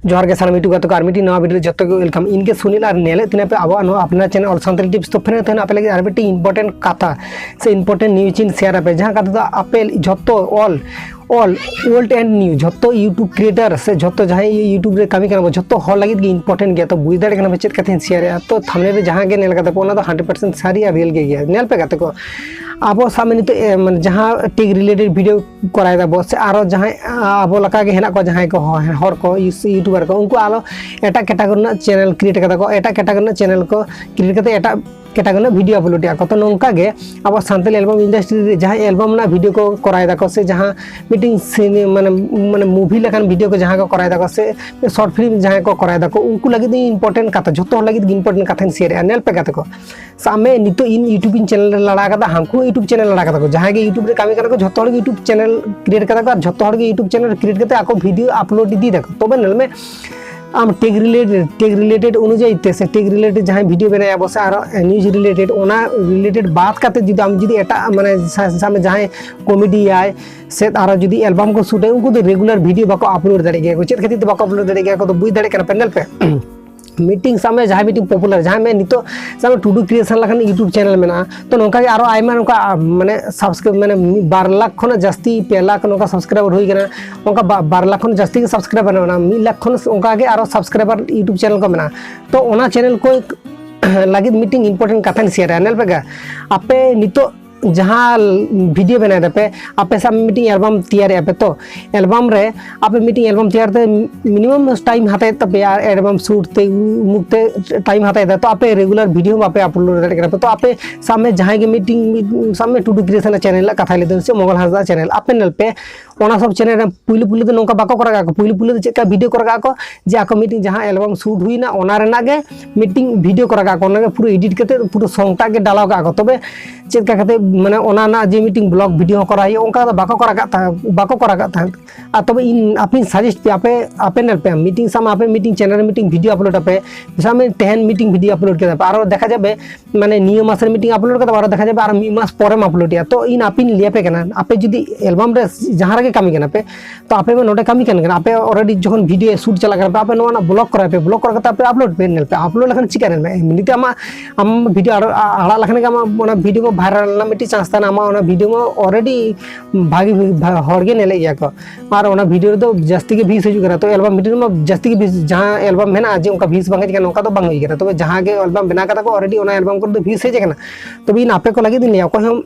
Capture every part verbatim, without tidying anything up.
ᱡᱚᱦᱟᱨ ᱜᱮ ᱥᱟᱱᱟᱢ YouTube ᱜᱟᱛᱮ ᱠᱚ, ᱟᱨ ᱢᱤᱫᱴᱤᱡ ᱱᱟᱣᱟ video ᱨᱮ ᱡᱚᱛᱚ ᱜᱮ welcome᱾ ᱤᱧ ᱜᱮ ᱥᱩᱱᱤᱞ, ᱟᱨ ᱧᱮᱞᱮᱫ ᱛᱤᱧᱟᱹ ᱯᱮ ᱟᱵᱚᱣᱟᱜ ᱱᱚᱣᱟ ᱟᱯᱱᱟᱨ channel All Santali Tips᱾ ᱛᱚ friend, ᱛᱮᱦᱮᱧ ᱟᱯᱮ ᱞᱟᱹᱜᱤᱫ ᱟᱨ ᱢᱤᱫᱴᱤᱡ important ᱠᱟᱛᱷᱟ ᱥᱮ important news ᱤᱧ share ᱟᱯᱮ, ᱡᱟᱦᱟᱸ ᱠᱟᱛᱷᱟ ᱫᱚ ᱟᱯᱮ ᱡᱷᱚᱛᱚ all all old and new ᱡᱷᱚᱛᱚ YouTube creator ᱥᱮ ᱡᱷᱚᱛᱚ ᱡᱟᱦᱟᱸᱭ YouTube ᱨᱮ ᱠᱟᱹᱢᱤ ᱠᱟᱱᱟ ᱵᱚ, ᱡᱷᱚᱛᱚ ᱦᱚᱲ ᱞᱟᱹᱜᱤᱫ ᱜᱮ important ᱜᱮᱭᱟ᱾ ᱛᱚ ᱵᱩᱡᱽ ᱫᱟᱲᱮᱭᱟᱜ ᱠᱟᱱᱟ ᱯᱮ ᱪᱮᱫ ᱠᱟᱛᱷᱟᱧ share ᱮᱜᱼᱟ᱾ ᱛᱚ thumbnail ᱨᱮ ᱡᱟᱦᱟᱸ ᱜᱮ ᱧᱮᱞ ᱠᱟᱫᱟ ᱯᱮ, ᱚᱱᱟ ᱫᱚ hundred percent ᱥᱟᱹᱨᱤ ᱟᱨ real ᱜᱮ ᱜᱮᱭᱟ᱾ ᱧᱮᱞ ᱯᱮ ᱜᱟᱛᱮ ᱠᱚ, ᱟᱵᱚ ᱥᱟᱵ ᱢᱮ ᱱᱤᱛᱚᱜ, ᱮ, ᱢᱟᱱᱮ ᱡᱟᱦᱟᱸ tech related video ᱠᱚᱨᱟᱣ ᱫᱟᱵᱚ ᱥᱮ ᱟᱨᱚ ᱡᱟᱦᱟᱸᱭ, ᱟ, ᱟᱵᱚ ᱞᱮᱠᱟ ᱜᱮ ᱦᱮᱱᱟᱜ ᱠᱚᱣᱟ ᱡᱟᱦᱟᱸᱭ ᱠᱚ ᱦᱚ-, ᱦᱚᱲ ᱠᱚ, YouTuber ᱠᱚ, ᱩᱱᱠᱩ ᱟᱨᱚ ᱮᱴᱟᱜ category ᱨᱮᱱᱟᱜ channel create ᱠᱟᱫᱟ ᱠᱚ, ᱮᱴᱟᱜ category ᱨᱮᱱᱟᱜ channel ᱠᱚ create ᱠᱟᱛᱮ ᱮᱴᱟᱜ category ᱨᱮᱱᱟᱜ video upload ᱮᱫᱟ ᱠᱚ᱾ ᱛᱚ ᱱᱚᱝᱠᱟ ᱜᱮ ᱟᱵᱚ ᱥᱟᱱᱛᱟᱲ album industry ᱨᱮ ᱡᱟᱦᱟᱸᱭ album ᱨᱮᱱᱟᱜ video ᱠᱚ ᱠᱚᱨᱟᱣ ᱫᱟᱠᱚ ᱥᱮ ᱡᱟᱦᱟᱸ ᱢᱤᱫᱴᱤᱝ ᱥᱤᱱᱮ-, ᱢᱟᱱᱮ, ᱢᱟᱱᱮ movie ᱞᱮᱠᱟᱱ video ᱠᱚ ᱡᱟᱦᱟᱸᱭ ᱠᱚ ᱠᱚᱨᱟᱣ ᱫᱟᱠᱚ ᱥᱮ short film ᱡᱟᱦᱟᱸᱭ ᱠᱚ ᱠᱚᱨᱟᱣ ᱫᱟᱠᱚ, ᱩᱱᱠᱩ ᱞᱟᱹᱜᱤᱫ ᱫᱚ important ᱠᱟᱛᱷᱟ, ᱡᱷᱚᱛᱚ ᱦᱚᱲ ᱞᱟᱹᱜᱤᱫ ᱜᱮ important ᱠᱟᱛᱷᱟᱧ share ᱮᱜᱼᱟ᱾ ᱧᱮᱞ ᱯᱮ ᱜᱟᱛᱮ ᱠᱚ, ᱥᱟᱵ ᱢᱮ ᱱᱤᱛᱚᱜ ᱤᱧ YouTube ᱤᱧ channel ᱞᱟᱲᱟ ᱠᱟᱫᱟ, ᱦᱟᱱᱠᱩ YouTube channel ᱞᱟᱲᱟ ᱠᱟᱫᱟ ᱠᱚ, ᱡᱟᱦᱟᱸᱭ ᱜᱮ YouTube ᱨᱮ ᱠᱟᱹᱢᱤ ᱠᱟᱱᱟ ᱠᱚ ᱡᱷᱚᱛᱚ ᱦᱚᱲ ᱜᱮ YouTube channel create ᱠᱟᱫᱟ ᱠᱚ, ᱟᱨ ᱡᱷᱚᱛᱚ ᱦᱚᱲ ᱜᱮ YouTube channel create ᱠᱟᱛᱮ ᱟᱠᱚ video upload ᱤᱫᱤᱭ ᱫᱟᱠᱚ᱾ ᱛᱚᱵᱮ ᱧᱮᱞ ᱢᱮ, ᱟᱢ tech related, tech related ᱚᱱᱩᱡᱟᱭᱤ ᱛᱮ ᱥᱮ tech related ᱡᱟᱦᱟᱸᱭ video ᱵᱮᱱᱟᱭᱟ ᱵᱚ ᱥᱮ ᱟᱨᱚ news related, ᱚᱱᱟ related ᱵᱟᱫ ᱠᱟᱛᱮ ᱡᱩᱫᱤ ᱟᱢ ᱡᱩᱫᱤ ᱮᱴᱟᱜ, ᱢᱟᱱᱮ, ᱥᱟ-, ᱥᱟᱵ ᱢᱮ ᱡᱟᱦᱟᱸᱭ comedy ᱭᱟᱭ ᱥᱮ ᱟᱨᱚ ᱡᱩᱫᱤ album ᱠᱚ shoot ᱟᱭ, ᱩᱱᱠᱩ ᱫᱚ regular video ᱵᱟᱠᱚ upload ᱫᱟᱲᱮᱭᱟᱜ ᱜᱮᱭᱟ ᱠᱚ᱾ ᱪᱮᱫ ᱠᱷᱟᱹᱛᱤᱨ ᱛᱮ ᱵᱟᱠᱚ upload ᱫᱟᱲᱮᱭᱟᱜ ᱜᱮᱭᱟ ᱠᱚ? ᱛᱚ ᱵᱩᱡᱽ ᱫᱟᱲᱮᱭᱟᱜ ᱠᱟᱱᱟ ᱯᱮ, ᱧᱮᱞ ᱯᱮ᱾ ᱢᱤᱫᱴᱤᱝ ᱥᱟᱵ ᱢᱮ ᱡᱟᱦᱟᱸᱭ ᱢᱤᱫᱴᱤᱝ popular, ᱡᱟᱦᱟᱸᱭ ᱢᱮ ᱱᱤᱛᱚᱜ ᱥᱟᱵ ᱢᱮ Tudu Creation ᱞᱮᱠᱟᱱ YouTube channel ᱢᱮᱱᱟᱜᱼᱟ, ᱛᱚ ᱱᱚᱝᱠᱟ ᱜᱮ ᱟᱨᱚ ᱟᱭᱢᱟ ᱱᱚᱝᱠᱟ, ᱟ, ᱢᱟᱱᱮ subscribe, ᱢᱟᱱᱮ ᱢᱤᱫ ᱵᱟᱨ ᱞᱟᱠᱷ ᱠᱷᱚᱱᱟᱜ ᱡᱟᱹᱥᱛᱤ, ᱯᱮ ᱞᱟᱠᱷ ᱱᱚᱝᱠᱟ subscriber ᱦᱩᱭ ᱠᱟᱱᱟ, ᱚᱱᱠᱟ ᱵᱟ-, ᱵᱟᱨ ᱞᱟᱠᱷ ᱠᱷᱚᱱ ᱡᱟᱹᱥᱛᱤ ᱜᱮ subscriber ᱢᱮᱱᱟᱜᱼᱟ, ᱢᱤᱫ ᱞᱟᱠᱷ ᱠᱷᱚᱱ ᱚᱱᱠᱟ ᱜᱮ ᱟᱨᱚ subscriber YouTube channel ᱠᱚ ᱢᱮᱱᱟᱜᱼᱟ᱾ ᱛᱚ ᱚᱱᱟ channel ᱠᱚ ᱞᱟᱹᱜᱤᱫ ᱢᱤᱫᱴᱤᱝ important ᱠᱟᱛᱷᱟᱧ share ᱮᱜᱼᱟ᱾ ᱧᱮᱞ ᱯᱮ ᱜᱮ, ᱟᱯᱮ ᱱᱤᱛᱚᱜ ᱡᱟᱦᱟᱸ video ᱵᱮᱱᱟᱣ ᱫᱟᱯᱮ, ᱟᱯᱮ ᱥᱟᱵ ᱢᱤᱫᱴᱤᱝ album ᱛᱮᱭᱟᱨᱮᱜᱼᱟ ᱯᱮ, ᱛᱚ album ᱨᱮ ᱟᱯᱮ ᱢᱤᱫᱴᱤᱝ album ᱛᱮᱭᱟᱨ ᱛᱮ minimum time ᱦᱟᱛᱟᱣᱮᱫ ᱛᱟᱯᱮᱭᱟ, ᱟᱨ album shoot ᱛᱮ ᱩᱢᱩᱠ ᱛᱮ time ᱦᱟᱛᱟᱣᱮᱫᱟ, ᱛᱚ ᱟᱯᱮ regular video ᱦᱚᱸ ᱵᱟᱯᱮ upload ᱫᱟᱲᱮᱭᱟᱜ ᱠᱟᱱᱟ ᱯᱮ᱾ ᱛᱚ ᱟᱯᱮ ᱥᱟᱵ ᱢᱮ ᱡᱟᱦᱟᱸᱭ ᱜᱮ ᱢᱤᱫᱴᱤᱝ, ᱢᱤᱫ, ᱥᱟᱵ ᱢᱮ Tudu Creation ᱨᱮᱱᱟᱜ channel ᱨᱮᱱᱟᱜ ᱠᱟᱛᱷᱟᱭ ᱞᱟᱹᱭ ᱫᱟ, ᱥᱮ ᱢᱚᱝᱜᱚᱞ ᱦᱟᱸᱥᱫᱟ channel, ᱟᱯᱮ ᱧᱮᱞ ᱯᱮ, ᱚᱱᱟ ᱥᱚᱵ channel ᱨᱮ ᱯᱩᱭᱞᱩ ᱯᱩᱭᱞᱩ ᱫᱚ ᱱᱚᱝᱠᱟ ᱵᱟᱠᱚ ᱠᱚᱨᱟᱣ ᱠᱟᱜ ᱠᱚ, ᱯᱩᱭᱞᱩ ᱯᱩᱭᱞᱩ ᱫᱚ ᱪᱮᱫ ᱞᱮᱠᱟ video ᱠᱚᱨᱟᱣ ᱠᱟᱜ ᱠᱚ, ᱡᱮ ᱟᱠᱚ ᱢᱤᱫᱴᱤᱝ ᱡᱟᱦᱟᱸ album shoot ᱦᱩᱭᱱᱟ ᱚᱱᱟ ᱨᱮᱱᱟᱜ ᱜᱮ ᱢᱤᱫᱴᱤᱝ video ᱠᱚᱨᱟᱣ ᱠᱟᱜ ᱠᱚ, ᱚᱱᱟ ᱜᱮ ᱯᱩᱨᱟᱹ edit ᱠᱟᱛᱮ ᱯᱩᱨᱟᱹ song ᱴᱟᱜ ᱜᱮ ᱰᱟᱞᱟᱣ ᱠᱟᱜ ᱠᱚ᱾ ᱛᱚᱵᱮ ᱪᱮᱫ ᱞᱮᱠᱟ ᱠᱟᱛᱮ, ᱢᱟᱱᱮ, ᱚᱱᱟ ᱨᱮᱱᱟᱜ ᱡᱮ ᱢᱤᱫᱴᱤᱝ vlog video ᱦᱚᱸ ᱠᱚᱨᱟᱣ ᱦᱩᱭᱩᱜᱼᱟ, ᱚᱱᱠᱟ ᱫᱚ ᱵᱟᱠᱚ ᱠᱚᱨᱟᱣ ᱠᱟᱜ ᱛᱟᱦᱮᱸᱫ, ᱵᱟᱠᱚ ᱠᱚᱨᱟᱣ ᱠᱟᱜ ᱛᱟᱦᱮᱸᱫ᱾ ᱟᱨ ᱛᱚᱵᱮ ᱤᱧ ᱟᱯᱮᱧ suggest ᱯᱮᱭᱟ, ᱟᱯᱮ, ᱟᱯᱮ ᱧᱮᱞ ᱯᱮ, ᱢᱤᱫᱴᱤᱝ ᱥᱟᱵ ᱢᱮ ᱟᱯᱮ ᱢᱤᱫᱴᱤᱝ channel ᱨᱮ ᱢᱤᱫᱴᱤᱝ video upload ᱟᱯᱮ, ᱥᱟᱵ ᱢᱮ ᱛᱮᱦᱮᱧ ᱢᱤᱫᱴᱤᱝ video upload ᱠᱮᱫᱟ ᱯᱮ, ᱟᱨᱚ ᱫᱮᱠᱷᱟ ᱡᱟᱵᱮ, ᱢᱟᱱᱮ, ᱱᱤᱭᱟᱹ ᱢᱟᱥ ᱨᱮ ᱢᱤᱫᱴᱤᱝ upload ᱠᱟᱫᱟ, ᱟᱨᱚ ᱫᱮᱠᱷᱟ ᱡᱟᱵᱮ ᱟᱨᱚ ᱢᱤᱫ ᱢᱟᱥ ᱯᱚᱨᱮᱢ upload ᱮᱜᱼᱟ᱾ ᱛᱚ ᱤᱧ ᱟᱯᱮᱧ ᱞᱟᱹᱭ ᱟᱯᱮ ᱠᱟᱱᱟ, ᱟᱯᱮ ᱡᱩᱫᱤ album ᱨᱮ ᱡᱟᱦᱟᱸ ᱨᱮ ᱠᱟᱹᱢᱤ ᱠᱟᱱᱟ ᱯᱮ᱾ ᱛᱚ ᱟᱯᱮ ᱢᱟ ᱱᱚᱰᱮ ᱠᱟᱹᱢᱤ ᱠᱟᱱ ᱠᱟᱱᱟ, ᱟᱯᱮ already ᱡᱚᱠᱷᱚᱱ video shoot ᱪᱟᱞᱟᱜ ᱠᱟᱱᱟ ᱯᱮ, ᱟᱯᱮ ᱱᱚᱣᱟ ᱨᱮᱱᱟᱜ block ᱠᱚᱨᱟᱭ ᱯᱮ, block ᱠᱚᱨᱟᱣ ᱠᱟᱛᱮ ᱟᱯᱮ upload ᱯᱮ᱾ ᱧᱮᱞ ᱯᱮ, upload ᱞᱮᱠᱷᱟᱱ ᱪᱤᱠᱟ ᱧᱮᱞ ᱢᱮ, ᱮᱢᱱᱤ ᱛᱮ ᱟᱢᱟᱜ, ᱟᱢ video ᱟᱲᱟᱜ, ᱟᱲᱟᱜ ᱞᱮᱠᱷᱟᱱ ᱜᱮ ᱟᱢᱟᱜ ᱚᱱᱟ video ᱢᱟ viral ᱨᱮᱱᱟᱜ ᱢᱤᱫᱴᱤᱡ chance ᱛᱟᱦᱮᱱᱟ, ᱟᱢᱟᱜ ᱚᱱᱟ video ᱢᱟ already ᱵᱷᱟᱜᱤ, ᱵᱷᱟᱜᱤ ᱦᱚᱲ ᱜᱮ ᱧᱮᱞᱮᱫ ᱜᱮᱭᱟ ᱠᱚ᱾ ᱟᱨ ᱚᱱᱟ video ᱨᱮᱫᱚ ᱡᱟᱹᱥᱛᱤ ᱜᱮ views ᱦᱤᱡᱩᱜ ᱠᱟᱱᱟ, ᱛᱚ album video ᱨᱮᱢᱟ ᱡᱟᱹᱥᱛᱤ ᱜᱮ views, ᱡᱟᱦᱟᱸ album ᱢᱮᱱᱟᱜᱼᱟ ᱡᱮ ᱚᱱᱠᱟ views ᱵᱟᱝ ᱦᱮᱡ ᱟᱠᱟᱱᱟ, ᱚᱱᱠᱟ ᱫᱚ ᱵᱟᱝ ᱦᱩᱭ ᱠᱟᱱᱟ᱾ ᱛᱚᱵᱮ ᱡᱟᱦᱟᱸ ᱜᱮ album ᱵᱮᱱᱟᱣ ᱠᱟᱫᱟ ᱠᱚ already, ᱚᱱᱟ album ᱠᱚᱨᱮ ᱫᱚ views ᱦᱮᱡ ᱟᱠᱟᱱᱟ᱾ ᱛᱚᱵᱮ ᱤᱧ ᱟᱯᱮ ᱠᱚ ᱞᱟᱹᱜᱤᱫ ᱤᱧ ᱞᱟᱹᱭᱟ, ᱚᱠᱚᱭ ᱦᱚᱸ,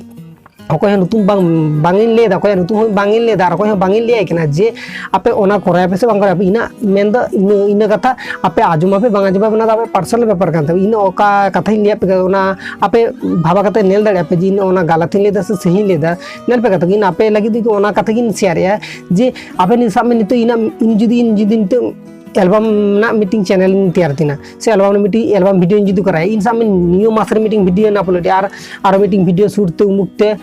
ᱚᱠᱚᱭ ᱦᱚᱸ ᱧᱩᱛᱩᱢ ᱵᱟᱝ, ᱵᱟᱝ ᱤᱧ ᱞᱟᱹᱭ ᱮᱫᱟ, ᱚᱠᱚᱭᱟᱜ ᱧᱩᱛᱩᱢ ᱦᱚᱸ ᱵᱟᱝ ᱤᱧ ᱞᱟᱹᱭ ᱮᱫᱟ, ᱟᱨ ᱚᱠᱚᱭ ᱦᱚᱸ ᱵᱟᱝ ᱤᱧ ᱞᱟᱹᱭᱟᱭ ᱠᱟᱱᱟ ᱡᱮ ᱟᱯᱮ ᱚᱱᱟ ᱠᱚᱨᱟᱭ ᱯᱮ ᱥᱮ ᱵᱟᱝ ᱠᱚᱨᱟᱭ ᱯᱮ᱾ ᱤᱧᱟᱹᱜ ᱢᱮᱱ ᱫᱚ ᱤᱱᱟᱹ, ᱤᱱᱟᱹ ᱠᱟᱛᱷᱟ, ᱟᱯᱮ ᱟᱸᱡᱚᱢ ᱟᱯᱮ ᱵᱟᱝ ᱟᱸᱡᱚᱢ ᱟᱯᱮ, ᱚᱱᱟ ᱫᱚ ᱟᱯᱮ personal ᱵᱮᱯᱟᱨ ᱠᱟᱱ ᱛᱟᱯᱮ᱾ ᱤᱧ ᱚᱠᱟ ᱠᱟᱛᱷᱟᱧ ᱞᱟᱹᱭᱟᱫ ᱯᱮ, ᱚᱱᱟ ᱟᱯᱮ ᱵᱷᱟᱵᱟ ᱠᱟᱛᱮ ᱧᱮᱞ ᱫᱟᱲᱮᱭᱟᱜ ᱯᱮ ᱡᱮ ᱤᱧ ᱚᱱᱟ ᱜᱟᱞᱟᱛ ᱤᱧ ᱞᱟᱹᱭ ᱮᱫᱟ ᱥᱮ ᱥᱟᱹᱦᱤᱧ ᱞᱟᱹᱭ ᱮᱫᱟ᱾ ᱧᱮᱞ ᱯᱮ ᱠᱟᱛᱷᱟ, ᱤᱧ ᱟᱯᱮ ᱞᱟᱹᱜᱤᱫ ᱫᱚ ᱚᱱᱟ ᱠᱟᱛᱷᱟ ᱜᱤᱧ share ᱮᱫᱼᱟ ᱡᱮ ᱟᱯᱮ ᱱᱤᱛ ᱥᱟᱵ ᱢᱮ, ᱱᱤᱛᱚᱜ ᱤᱧᱟᱹᱜ, ᱤᱧ ᱡᱩᱫᱤ, ᱤᱧ ᱡᱩᱫᱤ ᱱᱤᱛᱚᱜ album ᱨᱮᱱᱟᱜ ᱢᱤᱫᱴᱤᱝ channel ᱤᱧ ᱛᱮᱭᱟᱨ ᱛᱤᱧᱟ, ᱥᱮ album ᱨᱮ ᱢᱤᱫᱴᱤᱝ album video ᱤᱧ ᱡᱩᱫᱤ ᱠᱚᱨᱟᱭᱟ, ᱤᱧ ᱥᱟᱵ ᱢᱮ ᱱᱤᱭᱟᱹ ᱢᱟᱥ ᱨᱮ ᱢᱤᱫᱴᱤᱝ video ᱤᱧ upload ᱮᱫᱼᱟ, ᱟᱨ ᱟᱨᱚ ᱢᱤᱫᱴᱤᱝ video shoot ᱛᱮ ᱩᱢᱩᱠ ᱛᱮ,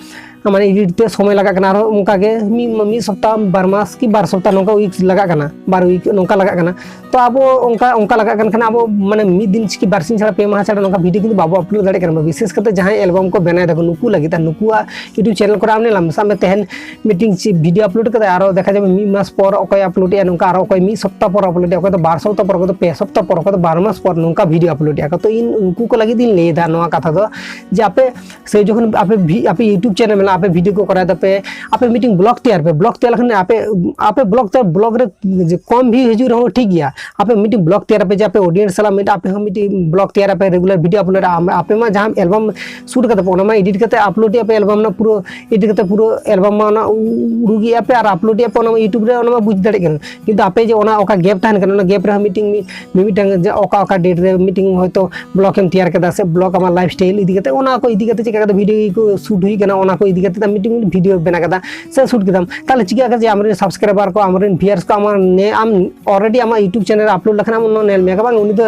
ᱢᱟᱱᱮ edit ᱛᱮ ᱥᱚᱢᱚᱭ ᱞᱟᱜᱟᱜ ᱠᱟᱱᱟ, ᱟᱨᱦᱚᱸ ᱚᱱᱠᱟ ᱜᱮ ᱢᱤᱫ, ᱢᱤᱫ ᱥᱚᱯᱛᱟᱦ, ᱵᱟᱨ ᱢᱟᱥ ᱠᱤ ᱵᱟᱨ ᱥᱚᱯᱛᱟᱦ, ᱱᱚᱝᱠᱟ week ᱞᱟᱜᱟᱜ ᱠᱟᱱᱟ, ᱵᱟᱨ week ᱱᱚᱝᱠᱟ ᱞᱟᱜᱟᱜ ᱠᱟᱱᱟ᱾ ᱛᱚ ᱟᱵᱚ ᱚᱱᱠᱟ, ᱚᱱᱠᱟ ᱞᱟᱜᱟᱜ ᱠᱟᱱ ᱠᱷᱟᱱ ᱟᱵᱚ ᱢᱟᱱᱮ ᱢᱤᱫ ᱫᱤᱱ ᱪᱤᱠᱤ ᱵᱟᱨ ᱥᱤᱧ ᱪᱷᱟᱲᱟ, ᱯᱮ ᱢᱟᱦᱟ ᱪᱷᱟᱲᱟ ᱱᱚᱝᱠᱟ video ᱠᱤᱱᱛᱩ ᱵᱟᱵᱚ upload ᱫᱟᱲᱮᱭᱟᱜ ᱠᱟᱱᱟ᱾ ᱵᱤᱥᱮᱥ ᱠᱟᱛᱮ ᱡᱟᱦᱟᱸᱭ album ᱠᱚ ᱵᱮᱱᱟᱣ ᱫᱟᱠᱚ, ᱱᱩᱠᱩ ᱞᱟᱹᱜᱤᱫ, ᱟᱨ ᱱᱩᱠᱩᱣᱟᱜ YouTube channel ᱠᱚᱨᱮ ᱟᱢ ᱧᱮᱞᱟᱢ, ᱥᱟᱵ ᱢᱮ ᱛᱮᱦᱮᱧ ᱢᱤᱫᱴᱤᱝ ᱪᱮᱫ video upload ᱠᱟᱫᱟᱭ, ᱟᱨᱚ ᱫᱮᱠᱷᱟ ᱡᱟᱵᱮ ᱢᱤᱫ ᱢᱟᱥ ᱯᱚᱨ ᱚᱠᱚᱭ upload ᱮᱫᱼᱟ, ᱱᱚᱝᱠᱟ ᱟᱨᱚ ᱚᱠᱚᱭ ᱢᱤᱫ ᱥᱚᱯᱛᱟᱦ ᱯᱚᱨ upload ᱮᱫᱼᱟ, ᱚᱠᱚᱭ ᱫᱚ ᱵᱟᱨ ᱥᱚᱯᱛᱟᱦ ᱯᱚᱨ, ᱚᱠᱚᱭ ᱫᱚ ᱯᱮ ᱥᱚᱯᱛᱟᱦ ᱯᱚᱨ, ᱚᱠᱚᱭ ᱫᱚ ᱵᱟᱨ ᱢᱟᱥ ᱯᱚᱨ ᱱᱚᱝᱠᱟ video upload ᱮᱫᱼᱟ ᱠᱚ᱾ ᱛᱚ ᱤᱧ ᱩᱱᱠᱩ ᱠᱚ ᱞᱟᱹᱜᱤᱫ ᱤᱧ ᱞᱟᱹᱭ ᱮᱫᱟ ᱱᱚᱣᱟ ᱠᱟᱛᱷᱟ ᱫᱚ, ᱡᱮ ᱟᱯᱮ ᱥᱮ ᱡᱚᱠᱷᱚᱱ ᱟᱯᱮ ᱵᱷᱤ-, ᱟᱯᱮ YouTube channel ᱢᱮᱱᱟᱜᱼᱟ, ᱟᱯᱮ video ᱠᱚ ᱠᱚᱨᱟᱣ ᱫᱟᱯᱮ, ᱟᱯᱮ ᱢᱤᱫᱴᱤᱝ block ᱛᱮᱭᱟᱨ ᱯᱮ, block ᱛᱮᱭᱟᱨ ᱞᱮᱠᱷᱟᱱ ᱟᱯᱮ, ᱟᱯᱮ block ᱛᱮ, block ᱨᱮ ᱡᱮ ᱠᱚᱢ view ᱦᱤᱡᱩᱜ ᱨᱮᱦᱚᱸ ᱴᱷᱤᱠ ᱜᱮᱭᱟ, ᱟᱯᱮ ᱢᱤᱫᱴᱤᱝ block ᱛᱮᱭᱟᱨ ᱯᱮ, ᱡᱮ ᱟᱯᱮ audience ᱥᱟᱞᱟᱜ ᱢᱤᱫ, ᱟᱯᱮ ᱦᱚᱸ ᱢᱤᱫᱴᱤᱝ block ᱛᱮᱭᱟᱨ ᱟᱯᱮ, regular video upload ᱟᱯᱮ᱾ ᱟᱯᱮ ᱢᱟ ᱡᱟᱦᱟᱸ album shoot ᱠᱟᱫᱟ ᱯᱮ, ᱚᱱᱟ ᱢᱟ edit ᱠᱟᱛᱮ upload ᱮᱫᱼᱟ ᱯᱮ, album ᱨᱮᱱᱟᱜ ᱯᱩᱨᱟᱹ edit ᱠᱟᱛᱮ ᱯᱩᱨᱟᱹ album ᱢᱟ ᱚᱱᱟ ᱩᱰᱩᱠᱮᱜᱼᱟ ᱯᱮ ᱟᱨ upload ᱮᱜᱼᱟ ᱯᱮ, ᱚᱱᱟ ᱢᱟ YouTube ᱨᱮ, ᱚᱱᱟ ᱢᱟ ᱵᱩᱡᱽ ᱫᱟᱲᱮᱭᱟᱜ ᱠᱟᱱᱟ᱾ ᱠᱤᱱᱛᱩ ᱟᱯᱮ ᱡᱮ ᱚᱱᱟ ᱚᱠᱟ gap ᱛᱟᱦᱮᱱ ᱠᱟᱱᱟ, ᱚᱱᱟ gap ᱨᱮᱦᱚᱸ ᱢᱤᱫᱴᱤᱝ ᱢᱤ-, ᱢᱤᱢᱤᱫᱴᱟᱝ ᱡᱮ ᱚᱠᱟ ᱚᱠᱟ date ᱨᱮ ᱢᱤᱫᱴᱤᱝ ᱦᱚᱭᱛᱳ vlog ᱮᱢ ᱛᱮᱭᱟᱨ ᱠᱮᱫᱟ ᱥᱮ vlog ᱟᱢᱟᱜ lifestyle ᱤᱫᱤ ᱠᱟᱛᱮ, ᱚᱱᱟ ᱠᱚ ᱤᱫᱤ ᱠᱟᱛᱮ ᱪᱮᱫ ᱞᱮᱠᱟ ᱠᱟᱛᱮ video ᱠᱚ shoot ᱦᱩᱭ ᱠᱟᱱᱟ, ᱚᱱᱟ ᱠᱚ ᱤᱫᱤ ᱠᱟᱛᱮ ᱢᱤᱫᱴᱤᱝ video ᱵᱮᱱᱟᱣ ᱠᱮᱫᱟ ᱥᱮ shoot ᱠᱮᱫᱟᱢ, ᱛᱟᱦᱚᱞᱮ ᱪᱤᱠᱟᱹᱜᱼᱟ ᱡᱮ ᱟᱢᱨᱮᱱ subscriber ᱠᱚ, ᱟᱢᱨᱮᱱ viewers ᱠᱚ, ᱟᱢᱟᱜ ᱱᱮ-, ᱟᱢ already ᱟᱢᱟᱜ YouTube channel ᱨᱮ upload ᱞᱮᱠᱷᱟᱱ ᱟᱢ ᱧᱮᱞ ᱢᱮᱭᱟ ᱠᱚ, ᱵᱟᱝ ᱩᱱᱤ ᱫᱚ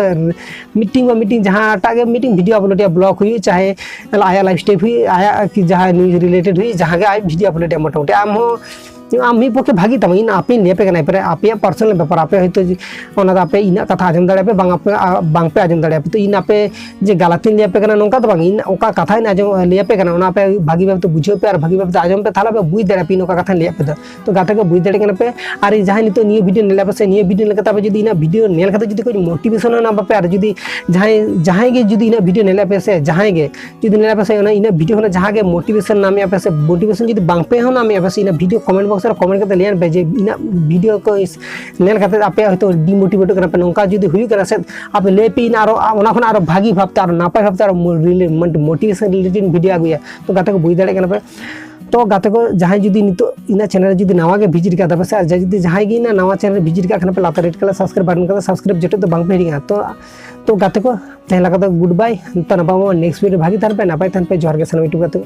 ᱢᱤᱫᱴᱤᱝ ᱵᱟ ᱢᱤᱫᱴᱤᱝ ᱡᱟᱦᱟᱸᱴᱟᱜ ᱜᱮ ᱢᱤᱫᱴᱤᱝ video upload ᱮᱜᱼᱟ, vlog ᱦᱩᱭᱩᱜ ᱪᱟᱦᱮ ᱟᱭᱟᱜ lifestyle ᱦᱩᱭᱩᱜ, ᱟᱭᱟᱜ ᱠᱤ ᱡᱟᱦᱟᱸ news related ᱦᱩᱭᱩᱜ, ᱡᱟᱦᱟᱸ ᱜᱮ ᱟᱡ video upload ᱮᱜᱼᱟ, ᱢᱚᱴᱟᱢᱩᱴᱤ ᱟᱢ ᱦᱚᱸ ᱟᱢ ᱢᱤᱫ ᱯᱚᱠᱠᱷᱮ ᱵᱷᱟᱹᱜᱤ ᱛᱟᱢᱟ, ᱤᱧ ᱟᱯᱮᱧ ᱞᱟᱹᱭ ᱟᱯᱮ ᱠᱟᱱᱟ, ᱮᱨᱯᱚᱨᱮ ᱟᱯᱮᱭᱟᱜ ᱯᱟᱨᱥᱚᱱᱟᱞ ᱵᱮᱯᱟᱨ, ᱟᱯᱮ ᱦᱚᱭᱛᱳ ᱡᱮ ᱚᱱᱟ ᱫᱚ ᱟᱯᱮ ᱤᱧᱟᱹᱜ ᱠᱟᱛᱷᱟ ᱟᱸᱡᱚᱢ ᱫᱟᱲᱮᱭᱟᱜᱼᱟ ᱯᱮ, ᱵᱟᱝ ᱟᱯᱮ, ᱟ, ᱵᱟᱝ ᱯᱮ ᱟᱸᱡᱚᱢ ᱫᱟᱲᱮᱭᱟᱜᱼᱟ ᱯᱮ᱾ ᱛᱚ ᱤᱧ ᱟᱯᱮ ᱡᱮ ᱜᱟᱞᱟᱛᱤᱧ ᱞᱟᱹᱭ ᱟᱯᱮ ᱠᱟᱱᱟ ᱱᱚᱝᱠᱟ ᱫᱚ ᱵᱟᱝ, ᱤᱧ ᱚᱠᱟ ᱠᱟᱛᱷᱟᱧ ᱟᱸᱡᱚᱢ, ᱞᱟᱹᱭ ᱟᱯᱮ ᱠᱟᱱᱟ ᱚᱱᱟ ᱟᱯᱮ ᱵᱷᱟᱹᱜᱤ ᱵᱷᱟᱵᱽ ᱛᱮ ᱵᱩᱡᱷᱟᱹᱣ ᱯᱮ ᱟᱨ ᱵᱷᱟᱹᱜᱤ ᱵᱷᱟᱵᱽ ᱛᱮ ᱟᱸᱡᱚᱢ ᱯᱮ, ᱛᱟᱦᱚᱞᱮ ᱟᱯᱮ ᱵᱩᱡᱽ ᱫᱟᱲᱮᱭᱟᱜᱼᱟ ᱯᱮ ᱤᱧ ᱚᱠᱟ ᱠᱟᱛᱷᱟᱧ ᱞᱟᱹᱭ ᱟᱯᱮ ᱫᱚ᱾ ᱛᱚ ᱜᱟᱛᱮ ᱠᱚ ᱵᱩᱡᱽ ᱫᱟᱲᱮᱭᱟᱜ ᱠᱟᱱᱟ ᱯᱮ᱾ ᱟᱨ ᱡᱟᱦᱟᱸᱭ ᱱᱤᱛᱚᱜ ᱱᱤᱭᱟᱹ ᱵᱷᱤᱰᱤᱭᱳ ᱧᱮᱞ ᱟᱯᱮ ᱥᱮ, ᱱᱤᱭᱟᱹ ᱵᱷᱤᱰᱤᱭᱳ ᱧᱮᱞ ᱠᱟᱛᱮ ᱡᱩᱫᱤ ᱤᱧᱟᱹᱜ ᱵᱷᱤᱰᱤᱭᱳ ᱧᱮᱞ ᱠᱟᱛᱮ ᱡᱩᱫᱤ ᱠᱟᱹᱡ ᱢᱳᱴᱤᱵᱷᱮᱥᱚᱱ ᱦᱚᱸ ᱧᱟᱢ ᱟᱯᱮ, ᱟᱨ ᱡᱩᱫᱤ ᱡᱟᱦᱟᱸᱭ, ᱡᱟᱦᱟᱸᱭ ᱜᱮ ᱡᱩᱫᱤ ᱤᱧᱟᱹᱜ ᱵᱷᱤᱰᱤᱭᱳ ᱧᱮᱞ ᱟᱯᱮ ᱥᱮ, ᱡᱟᱦᱟᱸᱭ ᱜᱮ ᱡᱩᱫᱤ ᱧᱮᱞ ᱟᱯᱮ ᱥᱮ, ᱚᱱᱟ ᱤᱧᱟᱹᱜ ᱵᱷᱤᱰᱤᱭᱳ ᱠᱷᱚᱱᱟᱜ ᱡᱟᱦᱟᱸ ᱜᱮ ᱢᱳᱴᱤᱵᱷᱮᱥᱚᱱ ᱧᱟᱢᱮᱜᱼᱟ ᱯᱮ ᱥᱮ, ᱢᱳᱴᱤᱵᱷᱮᱥᱚᱱ ᱡᱩᱫᱤ ᱵᱟᱝ ᱯᱮ ᱦᱚᱸ ᱧᱟᱢᱮᱜᱼᱟ ᱯᱮ ᱥᱮ, ᱤᱧᱟᱹᱜ ᱵᱷᱤᱰᱤᱭᱳ ᱠᱚᱢᱮᱱᱴ ᱵᱚᱠᱥ ᱨᱮ ᱠᱚᱢᱮᱱᱴ ᱠᱟᱛᱮ ᱞᱟᱹᱭ ᱟᱯᱮ ᱡᱮ ᱤᱧᱟᱹᱜ ᱵᱷᱤᱰᱤᱭᱳ ᱠᱚ ᱧᱮᱞ ᱠᱟᱛᱮ ᱟᱯᱮ ᱦᱚᱭᱛᱳ ᱰᱤᱢᱳᱴᱤᱵᱷᱮᱴᱚᱜ ᱠᱟᱱᱟ ᱯᱮ, ᱱᱚᱝᱠᱟ ᱡᱩᱫᱤ ᱦᱩᱭᱩᱜ ᱠᱟᱱᱟ ᱥᱮ, ᱟᱯᱮ ᱞᱟᱹᱭ ᱯᱮ, ᱤᱧ ᱟᱨᱚ ᱚᱱᱟ ᱠᱷᱚᱱ ᱟᱨᱚ ᱵᱷᱟᱹᱜᱤ ᱵᱷᱟᱵᱽᱛᱮ, ᱟᱨᱚ ᱱᱟᱯᱟᱭ ᱵᱷᱟᱵᱽᱛᱮ ᱟᱨᱚ ᱢᱳᱴᱤᱵᱷᱮᱥᱚᱱ ᱨᱤᱞᱮᱴᱮᱰ ᱵᱷᱤᱰᱤᱭᱳ ᱟᱹᱜᱩᱭᱟ᱾ ᱛᱚ ᱜᱟᱛᱮ ᱠᱚ ᱵᱩᱡᱽ ᱫᱟᱲᱮᱭᱟᱜ ᱠᱟᱱᱟ ᱯᱮ᱾ ᱛᱚ ᱜᱟᱛᱮ ᱠᱚ, ᱡᱟᱦᱟᱸᱭ ᱡᱩᱫᱤ ᱱᱤᱛᱚᱜ ᱤᱧᱟᱹᱜ ᱪᱮᱱᱮᱞ ᱡᱩᱫᱤ ᱱᱟᱣᱟ ᱜᱮ ᱵᱷᱤᱡᱤᱴ ᱠᱟᱫᱟ ᱯᱮ ᱥᱮ, ᱟᱨ ᱡᱩᱫᱤ ᱡᱟᱦᱟᱸᱭ ᱜᱮ ᱤᱧᱟᱹᱜ ᱱᱟᱣᱟ ᱪᱮᱱᱮᱞ ᱵᱷᱤᱡᱤᱴ ᱠᱟᱜ ᱠᱷᱟᱱ ᱯᱮ, ᱞᱟᱛᱟᱨ ᱨᱮᱰ ᱠᱟᱞᱟᱨ ᱥᱟᱵᱥᱠᱨᱟᱭᱤᱵ ᱵᱟᱴᱚᱱ ᱠᱟᱫᱟ, ᱥᱟᱵᱥᱠᱨᱟᱭᱤᱵ ᱡᱚᱴᱮᱫ ᱫᱚ ᱵᱟᱝ ᱯᱮ ᱦᱤᱲᱤᱧᱟ᱾ ᱛᱚ, ᱛᱚ ᱜᱟᱛᱮ ᱠᱚ, ᱛᱮᱦᱮᱧ ᱞᱮᱠᱟ ᱫᱚ ᱜᱩᱰ ᱵᱟᱭ᱾ ᱛᱚ ᱱᱟᱯᱟᱭ ᱢᱟ ᱱᱮᱠᱥᱴ ᱵᱷᱤᱰᱤᱭᱳ ᱵᱷᱟᱹᱜᱤ ᱛᱟᱦᱮᱱ ᱯᱮ, ᱱᱟᱯᱟᱭ ᱛᱟᱦᱮᱱ ᱯᱮ᱾ ᱡᱚᱦᱟᱨ ᱜᱮ ᱥᱟᱱᱟᱢ ᱤᱭᱩᱴᱩᱵᱽ ᱜᱟᱛᱮ ᱠᱚ᱾